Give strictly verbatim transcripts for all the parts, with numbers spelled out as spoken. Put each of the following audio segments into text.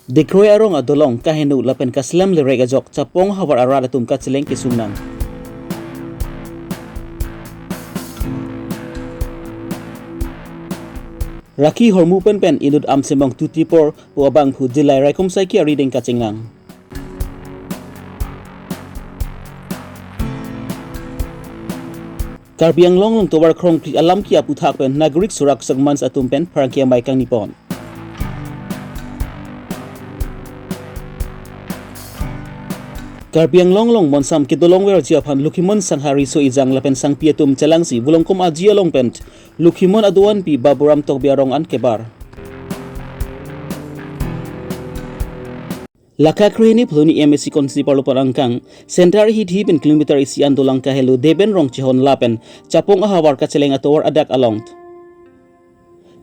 Dekroi arong adolong kaheno lapen kaselam lerek ajok Chapong havar arat atum kacheleng kesung nang. Rakhi hormu pen pen inut Amsemong Tuti Apor pu abangphu Dillai Raikom Saiki arideng kacheng nang. Karbi Anglong along tovar krongkri alam ke-aputhak pen Nagorik Surakshak Manch atum pen pherangke amei kangni pon. Karbi Anglong along monsam kedolong verji aphan Lokhimon Sangha Riso Ejang lapen Sangpi atum chelangsi Volongkom Aji along pen Lokhimon adoanpi Baburam Tokbi arong an kebar. Lakha krehini Phuloni M A C constituency parlopon angkang, center hithi pen kilometer isi an dolang kahelo Deben Rong chehon lapen Chapong ahavar kacheleng atovar adak along.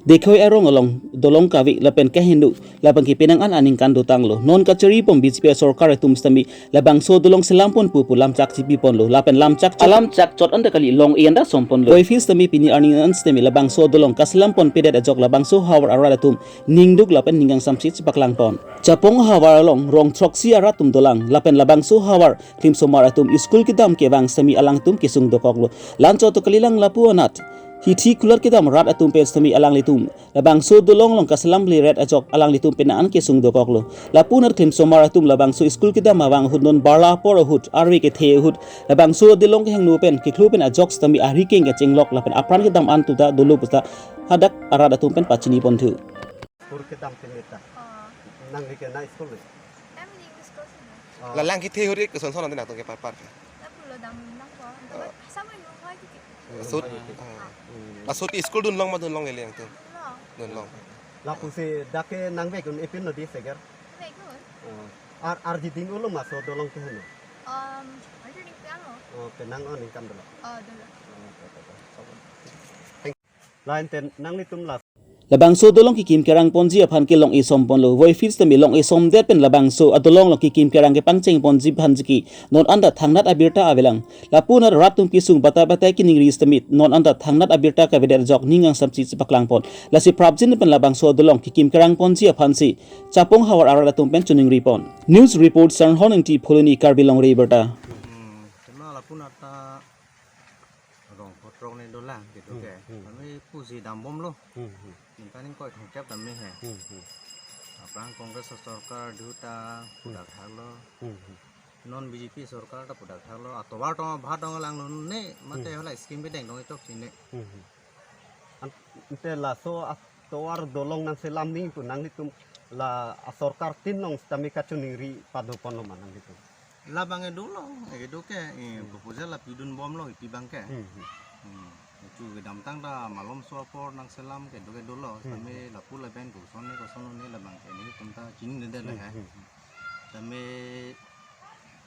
Dekroi arong along dolong kave lapen kaheno labang ke penang an aningkan dotanglo. Non kachari pon B J P sorkar atum sitame labangso dolong selam pon pu pu lamchak chipi ponlo. Lapen lamchak chot, lamchak chot anta kali long-e anta som ponlo. Voifield sitame pini arni an sitame labangso dolong kaselam ponpedet ajok labangso havar arat atum ningduk lapen ning kangsamsi chepaklang pon. Chapong havar along rong throksi arat atum dolang lapen labangso havar klimsomar atum school kedam kevang sitame alangtum kesung dokoklo. Lanchot to kalilang lapu anat hithi kulat kedam rat atum pen sitame alanglitum labangso dolong along kaselam leret ajok alanglitum penang an kesung dokoklo. Lapu anat klimsomar atum labangso school kedam avang ahut non barla apor ahut arve kethe ahut labangso dolong kehingno pen keklo pen ajok sitame arikeng kachenglok lapen apran kedam an tuta dolo puta hadak arat atum pen pachini ponthu. School kedam pen neta. Oh. Nangli ke na school le? Kami di school sini. Oh. La lang kethe ahut ke son son nanti natung ke par par ke. Lapu lo dam nang ko. Dapat sama yung hoi kiki. Sut. Hmm. Ah. Sut school dunlong ma dunlong ele yang tu. Dunlong. Dunlong. Lapusi dak ke nangvek un epin lo di seger. Vek un. Oh. Ar, arji ding ulo ma so dolong keheno. Um, arji ding piang lo. Oh, penang o ningkan dolo. Oh, dolo. Oh, oke, oke, oke. Thank you. Lain ten nanglitum la. Labangso dolong kekim kerang ponji aphan ke long-e som ponlo. Voifield sitame long-e somdet pen labangso adolong along kekim kerang kepangcheng ponji aphan jiki non anta thangnat abirta avelang. Lapu anat rat atum kesung batai batai keningri sitame non anta thangnat abirta kavedet ajok ning kangsamsi chepaklang pon. Lasi prapjin pen labangso adolong kekim kerang ponji aphansi Chapong havar arat atum pen choningri pon. News report Sanghon Ingti, Phuloni, Karbi Longri Abirta. Hmm, kena lapu anat ta rong photrok ne dolang gitu. Hmm, ke. Hmm. Kami pusi dambomlo. Hmm, hmm. Ningkan ingkoi thomkep tame he. Hmm, hmm. Aphrang Congress sorkar duta pudak thaklo. Hmm, hmm. Non B J P sorkar ta pudak thaklo. Atovar tong bhat tong langlo ne mate Hmm. hala scheme bideng tong itok sine. Hmm, hmm. An-, ante laso atovar dolong nangselam ningpu nanglitum la asorkar tin along sitame kachoningri pado ponlo ma nanglitum? Labang ke dolo, eh, kedo ke, eh, Hmm. proposal la pidunbomlo ipi abang ke. Hmm, hmm. Hmm. Itu kedamtang ta malomso apor nangselam kedo ke dolo, Hmm. tame lapu lapen koson ne koson ne labang ke nelitum ta chinine det Hmm, he. hmm. Tame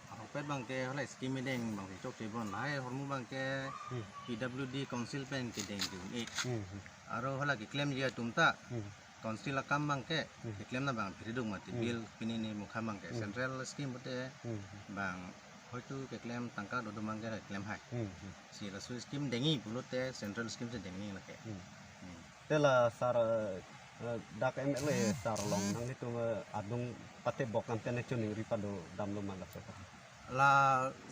ahokpet abang ke hala scheme deng abang ke chokche pon lahai ahormu abang ke Hmm. P W D council pen kedeng dun-e. Hmm, hmm. Aro hala keklemji atum ta Hmm. council akam abang ke Hmm. keklem na abang phiridung mati Hmm. bill pini ni mukha abang ke Hmm. central scheme pute Hmm. abang hoitu keklem tangka dodo abang ke keklem hai. Hmm. Hmm. Si laso scheme dengji pulote central scheme si dengji lake. Hmm. Hmm. Te la sar, eh, dak M L A sar along nanglitum, eh, adung patebok ante ne choningri pado damlo ma laso ta? La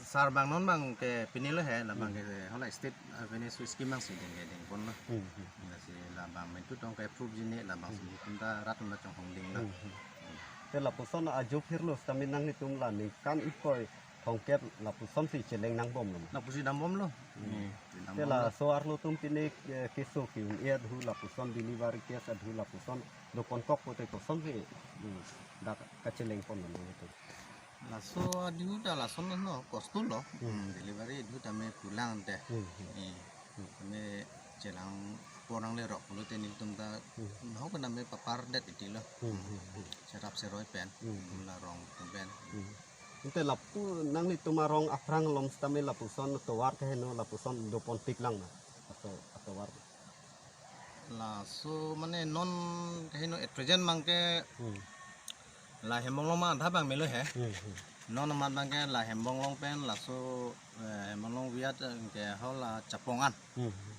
sar abang non abang ke pini lo he, labang Hmm. ke hala state revenue scheme abang si deng deng ponlo. Hmm, hmm. Lasi labang mentu tong ke approve jine labang Hmm. si kum ta rat atum ta chonghong dinglo. Hmm, hmm. Te lapuson ajo phirlo sitame nanglitum la ningkan ingkoi thomkep lapuson si cheleng nangbomlo ma? Lapusi dambomlo. Hmm. Eh, Te dambomlo. Laso arlo atum pine, eh, keso ke-un-e adhu lapuson delivery case adhu lapuson doponkok pute kosonsi, hmm, dak kacheleng ponlo nanglitum? Laso adhu ta lason no kosto lo. Hmm. Hmm, delivery adhu tame pulang te. Hmm, hmm. Eh, Hmm. tame chelang porang le rok pulote nelitum ta Hmm. nahok name papar det iti lo. Hmm, hmm, hmm. Serap seroi pen. Hmm. Nelitum la rong atum pen. Hmm. Ante lapu nanglitum arong aphrang along sitame lapuson tovar keheno lapuson dopontik lang ma? Ato, atovar. Laso mane non keheno at present abang ke Hmm. la Hembong along ma adha abang melo he. Hmm, hmm. Non amat abang ke la Hembong along pen laso, eh, Hembong along viat, eh, ke hala Chapong an. Hmm, hmm.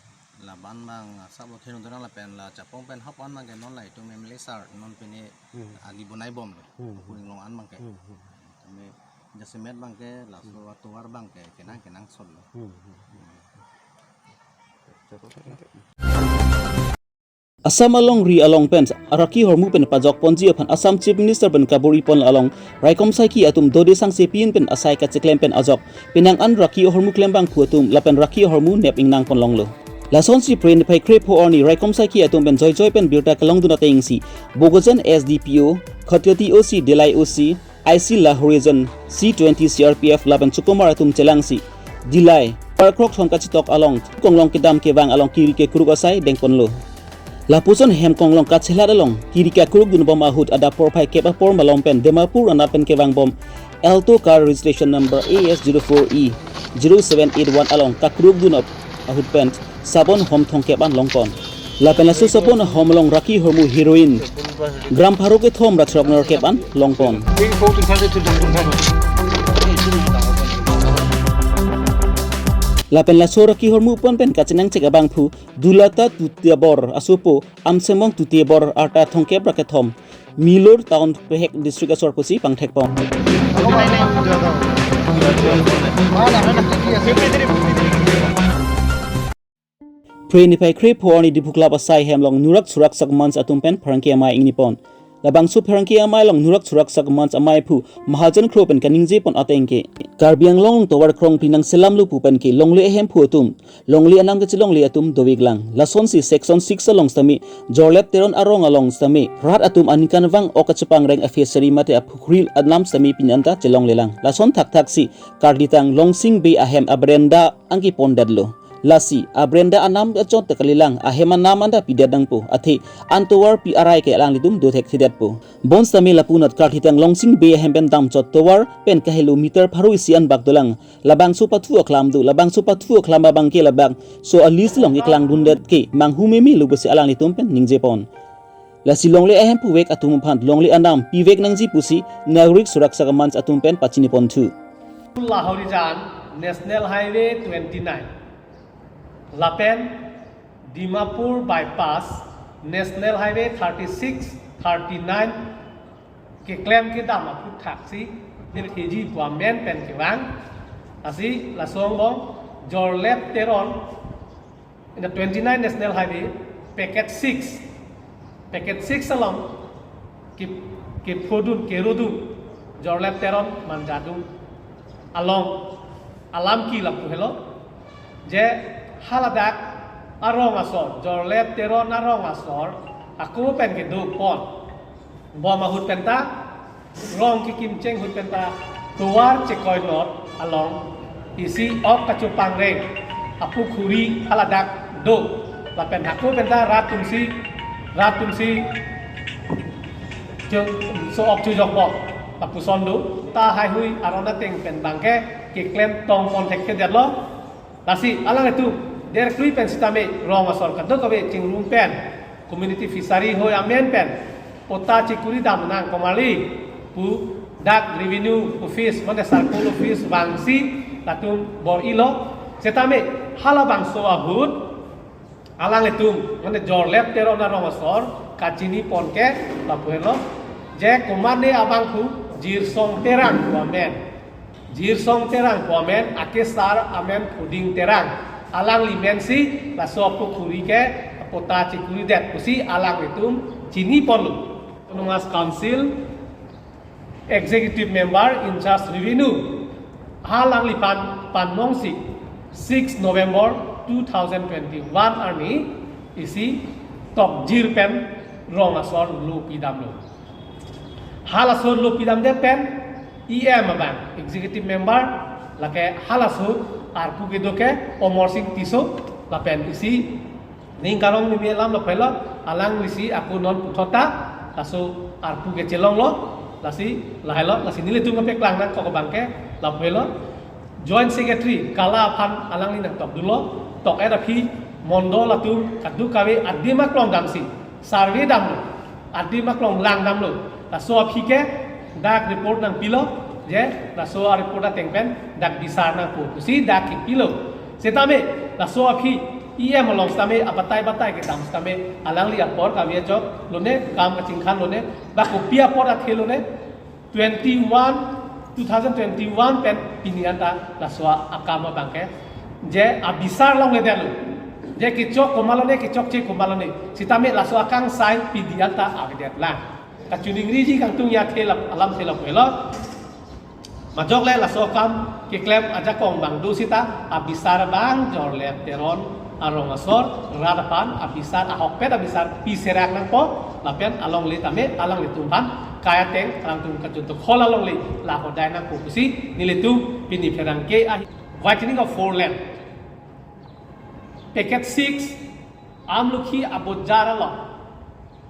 Laban abang asap lo kherun dorang lapen la chapong pen hap an abang ke non la itum M L A sir non pine Hmm. Ali bonai bomlo. Hmm. Kuring long an abang ke. Hmm, hmm. Tame jasemet abang ke laso Hmm. atovar abang ke kenang kenang solo. Hmm, hmm. Hmm. Assam alongri along pen raki ahormu pen pajok ponji aphan Assam Chief Minister pen kabor-i pon along raikom saiki atum dode sangse pin pen asai kacheklem pen ajok penang an raki ahormu klembangphu atum lapen raki ahormu nep ingnang pon longlo. Lasonsi Phre niphai krepho arni raikom saiki atum pen joijoi pen birta kelongdun atengsi Bokajan S D P O, Khatkhati O C, Dillai O C, I C Lahorijan, C twenty C R P F lapen chukomar atum chelangsi Dillai, Parkrok thom kachetok along, konglong kedam kevang along kiri kekruk asai dengponlo. Lapuson hem konglong kachelat along, kiri kekruk dunbom ahut adap porphai kep apor malom pen Dimapur anat pen kevangbom Alto car registration number A S zero four E zero seven eight one along kakruk dun ap-, ahut pen sabon hom thomkep an longpon. Lapen laso sabon hom along raki ahormu heroin gram pharo kethom ra throk nerkep an longpon. Lapen laso raki ahormu pon pen kachenangchek abangphu Dulata Tutebor asopo Amsemong Tutebor arta thomkep ra kethom Milor Town Pehek District asor pusi pangthekpon. Phre niphai krepho arni Diphu Club asai hem along nurak surak sak month atum pen pherangke amei ingnipon. Labangso pherangke amei along nurak surak sak month ameiphu Mahajan Kro pen kaningjepon ateng ke Karbi Anglong tovar krongpi nangselamlo pu pen ke longle ahemphu atum, longle anam kechelongle atum dovik lang. Lasonsi Section six along sitame Jorlep Teron arong along sitame rat atum aningkanvang ok kachepangreng a-fishery mate a-pukhuri anam sitame pini anta chelongle lang. Lason thakthaksi karlitang Longsing Bey ahem a-veranda angke pondetlo. Lasi a-veranda anam achot ta kalilang, ahem anam anta pidet nangpo, athe an tovar pi arai ke alanglitum dothekthedetpo. Bonsitame lapunat karlitang Longsing Bey ahem pen damchot tovar pen kahelo meter pharo isi anbak dolang. Labangso pathu aklam do, labangso pathu aklam abang ke labangso a-list along keklangdundet ke manghu memelo pusi alanglitum pen ningjepon. Lasi longle ahemphu vek atum aphan longle anam pivek nangji pusi Nagorik Surakshak Manch atum pen pachiniponthu. Lahorijan National Highway twenty-nine lapen Dimapur Bypass National Highway thirty-six, thirty-nine keklem kedam aphuthaksi Nirhiji pu amen pen kevang. Lasi laso angbong Jorlep Teron in the twenty-nine National Highway, packet six. Packet six along ke, kephodun, kerodun Jorlep Teron manjadun along alam ke lapu helo. Je haladak arong asor, Jorlep Teron arong asor ako pen kedopon bom ahut penta, rong kekimcheng ahut penta, tovar chekoinot along isi ok kachepangreng apukhuri haladak do. Lapen hako penta rat atumsi, rat atumsi jong so ok chujokbom lapuson do. Ta haihui aron ateng pen abangke keklem tongpon thekthedetlo. Lasi alanglitum derklui pen sitame rong asor kadokave chingrum pen community fishery hoi amen pen patta chekuri dam nang komarli pu dak revenue office mane circle office vangsi latum bor-ilo. Setame halabangso ahut alanglitum mane Jorlep Teron arong asor kachinipon ke lapu helo, je komatne abangphu Jirsong Terang pu amen. Jirsong Terang pu amen, akesar amen Phuding Terang. Alangli mensi laso apukhuri ke patta chekuridet pusi alanglitum chiniponlo. Autonomous Council Executive Member in charge Revenue, halangliphan pannongsi six November two thousand twenty-one arni isi tokjir pen rong asor lo pidamlo. Halaso lo pidamdet pen E M abang, Executive Member, lake halaso arpu kedo ke Omor Sing Tisso, lapen isi ning karong ni alam lapu helo, alanglisi ako non puthot ta laso arpu kechelonglo. Lasi lahelo, lasi nelitum kepeklang nangkok abangke lapu helo. Joint Secretary Kala aphan alangli nangtokdunlo, tok-et aphi mondol atum kadokave adim aklong damsi survey damlo, adim aklong lang damlo. Laso aphi ke dak report nangpilo, je laso a-report ateng pen dak bisar nangpo pusi dak kepilo. Setame laso aphi E M along sitame abatai batai kedam sitame alangli apor kave ajok lone, kam kachingkhan lone, ba kopi apor athe lone, twenty-one, two thousand twenty-one pen pini anta laso akam abangke je abisar longledetlo. Je kechok komat lone, kechokche komat lone, sitame laso akangsai pini anta avedetlang. Kachiningriji kangtung athe lap, alamthe lapulo. Majok le laso akam keklem ajakong abang do sita abisar abang Jorlep Teron arong asor rat aphan abisar, ahokpet abisar piserak nangpo, lapen alongle tame alanglitum aphan kai ateng, alangtum kachuntok hol alongle lahodai nangpo pusi nelitum pini pherangke ahi. Whitening of four lane, package six, Amlokhi abojar along,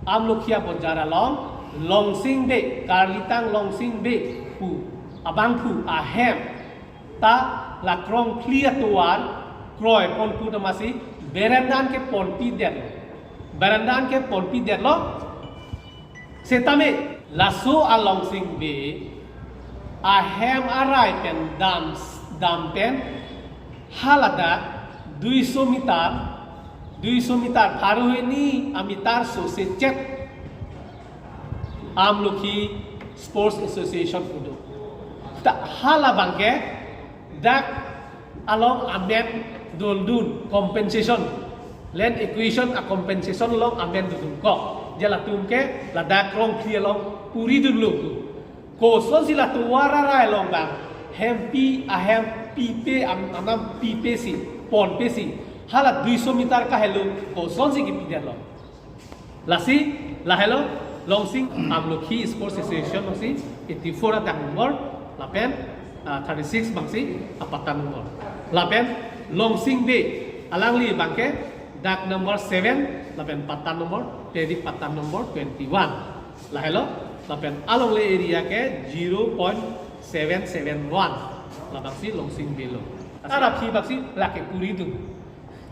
Amlokhi abojar along Longsing Bey, Karlitang Longsing Bey pu abangphu ahem ta la krongphli atovar kroipon pu damasi berenda an keponpidetlo. Berenda an keponpidetlo. Setame laso a Longsing Bey ahem arai pen dam, dam pen haladak duiso meter, duiso meter, pharo hini ameter sose chet Amlokhi Sports Association pu do. Ta hala abangke dak along amen doldun compensation, land acquisition a compensation along amen dodunkok. Je latum ke ladak krongphli along puridunlo pu. Kosonsi la tovar arai along abang hempi ahem pipe, am-, anam pipe si, ponpe si, hala duiso meter kahelo kosonsi kepidetlo. Lasi lahelo Longsing Amlokhi Sports Association abangsi eighty-four adak number, lapen, ah, thirty-six abangsi apata number. Lapen Longsing Bey alangli abangke dak number seven, lapen pata number, teri pata number twenty-one. Lahelo, lapen alongle area ke zero point seven seven one. Labangsi Longsing Bey lo. Arap hi abangsi lake puridun.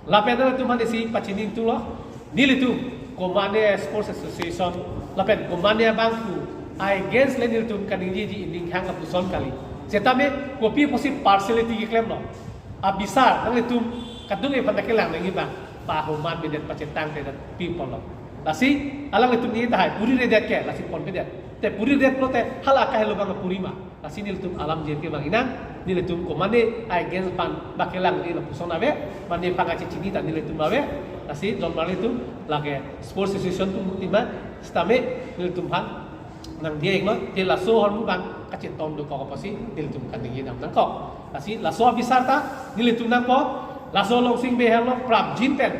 Lapen nelitum aphan isi pachini ingtunglo. Nelitum komatne Sports Association, lapen komatne abangphu against le nelitum kaningjeji, ining hang apuson kali. Setame kopi pusi partiality keklemlo. Abisar nanglitum kadung ephan kelang nangji abang, pahoman bedet, pachetang bedet people lo. Lasi alanglitum ni tahai puriredet ke, lasi ponpedet. Te puriredet pulote hala kahelo abang puri ma. Lasi nelitum alam jir ke abang inang, nelitum komatne against aphan ba kelang ni lapuson ave, mane aphan kachechini ta nelitum ave. Lasi jon mar nelitum lake Sports Association atum tima setame nelitum aphan nangdiya iklo, je laso ahormu abang kachetong dokok apotsi nelitum kaningje dam nangkok. Lasi laso abisar ta nelitum nangpo, laso Longsing Bey henlo prapjin pen,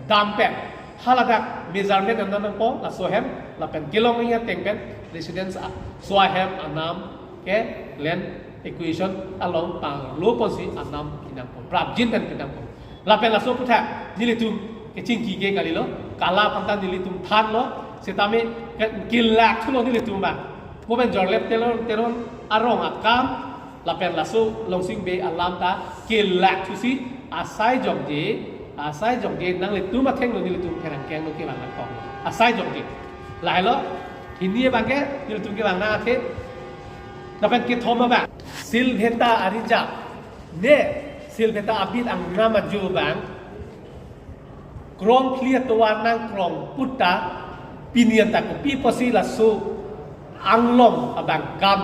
dam pen, haladak measurement anam nangpo, laso ahem, lapen kelong ing ateng pen residence a, so ahem anam ke land acquisition along panglo ponsi anam pinangpo, prapjin pen pinangpo. Lapen laso aputhak nelitum kechingki ke kalilo, kala aphanta nelitum thanlo, setame ke, kelak thulo nelitum abang. Kopen Jorlep Teron, Teron arong akam, lapen laso Longsing Bey alam ta kelak thusi asai jokje, asai jokje nanglitum athengno nelitum pherangke angno kevang nangkok. Asai jokje. Lahelo, hini abangke nelitum kevang nang athe. Lapen kethom abang, Silveta arijak, ne Silveta abit angnam ajo abang krongphli atovar nangkrong put ta pini anta kopi pusi laso anglong abang kam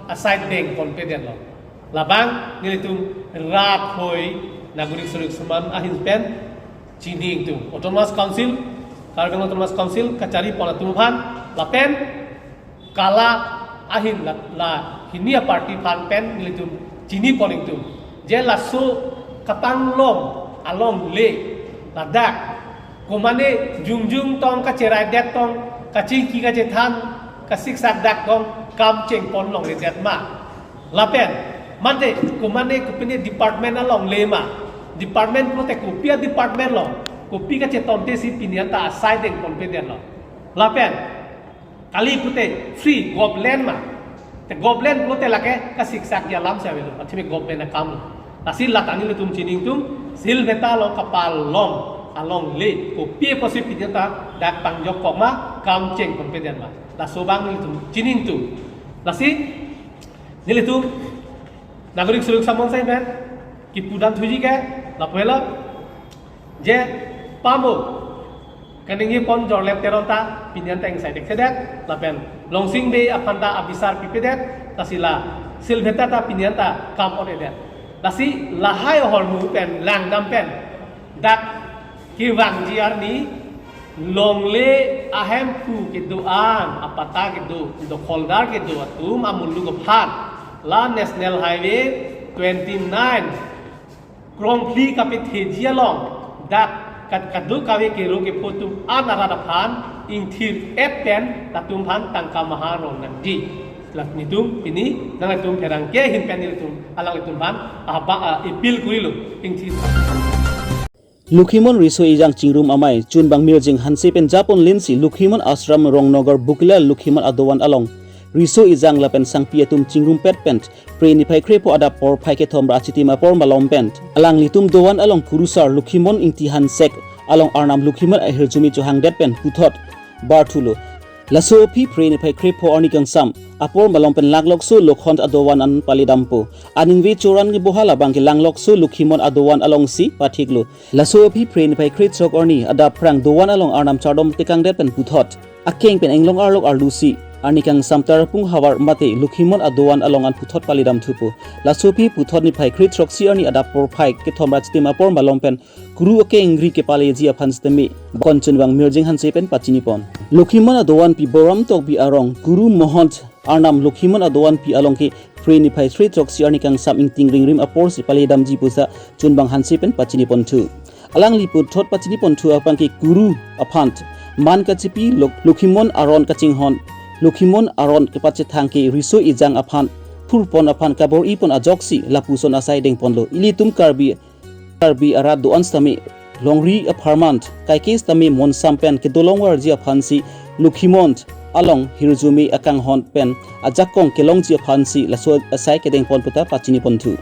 asai dengponpedetlo. Labang nelitum rat hoi Nagorik Sorikshon Samman ahin pen chini ingtung, Autonomous Council, Karbi Anglong Autonomous Council kacharipon atum aphan, lapen kala ahin la, la hini aparty aphan pen nelitum chinipon ingtung, je laso kapanglong alongle ladak komatne jongjong tong, kacheraidet tong, kachingki kachethan, kasiksak dak tong, kam chengpon longledet ma. Lapen mate komatne kopine department alongle ma. Department pulote kopi a-department lo, kopi kachetonte si pini anta asai dengponpedetlo. Lapen kali pute free government ma. Te government pulote lake kasiksak alam si avelo, athimi government akam lo. Lasi la ta nelitum chini ingtung, Silveta along kapalong alongle kopi pusi pini anta dak pangjok kok ma, kam chengponpedet ma. Laso abang nelitum chini ingtung. Lasi nelitum Nagorik Sorikshon Samman asai pen kipudam thuji ke lapu helo. Je pamo kaningje pon Jorlep Teron ta pini an ta ingsai dekthedet, lapen Longsing Bey aphan ta abisar pipedet, lasi la Silveta ta pini an ta kam on-edet. Lasi lahai ahormu pen langdam pen dak kevangji arni longle ahemphu kedo-an, apatta kedo, dokholdar kedo atum amuluk aphan la National Highway twenty nine krongphli kapetheji along dak kat-, kadokave kero kepho atum an arat aphan ingthir-et pen latum aphan tangka maha rong nangji. Lasi nelitum pini nanglitum pherangke ahin pen nelitum alanglitum aphan ahba, ah, appeal kurilo, ingthir. Lokhimon Riso Ejang Chingrum Amei Chunbang Mirjing Hanse pen japon linsi Lokhimon Ashram Rongnagar Bukila Lokhimon adovan along Riso Ejang lapen sangpi atum chingrumpet pen Phre niphai kre pho adap porphai kethom ra chitim apor malom pen alanglitum dovan along kurusar Lokhimon Ingti Hansek along arnam Lokhimon ahirjume chohangdet pen puthot barthulo. Laso aphi Phre niphai kre pho arni kangsam apor malom pen Laklokso Lokhon adovan an palidampo. Aningve choran kebohal abangke Laklokso Lokhimon adovan alongsi pathiklo. Laso aphi Phre niphai kre throk arni adap phrang dovan along arnam chardom tekangdet pen puthot akeng pen inglong arlok arlusi arni kangsam Tarapung havar mate Lokhimon adovan along an puthot palidamthupo. Laso aphi puthot niphai kre throksi arni adap porphai kethom ra chitim apor malom pen kuru akengri kepaleji aphan sitame bakon Chunbang Mirjing Hanse pen pachinipon. Lokhimon adovanpi Borom Tokbi arong kuru Mohon arnam Lokhimon adovanpi along ke Phre niphai kre throksi arni kangsam ingting ringrim aporsi palidamji pusa Chunbang Hanse pen pachiniponthu. Alangli puthot pachiniponthu abangke kuru aphan man kachipi Lok-, Lokhimon aron kachinghon, Lokhimon aron kepachethang ke Riso Ejang aphan phurpon aphan kabor-ipon ajoksi lapuson asai dengponlo. Ilitum Karbi Karbi arat do-an sitame longri apharman kaike sitame monsam pen kedolongvarji aphansi Lokhimon along hirjume akanghon pen ajakong kelongji aphansi laso asai kedengpon puta pachiniponthu.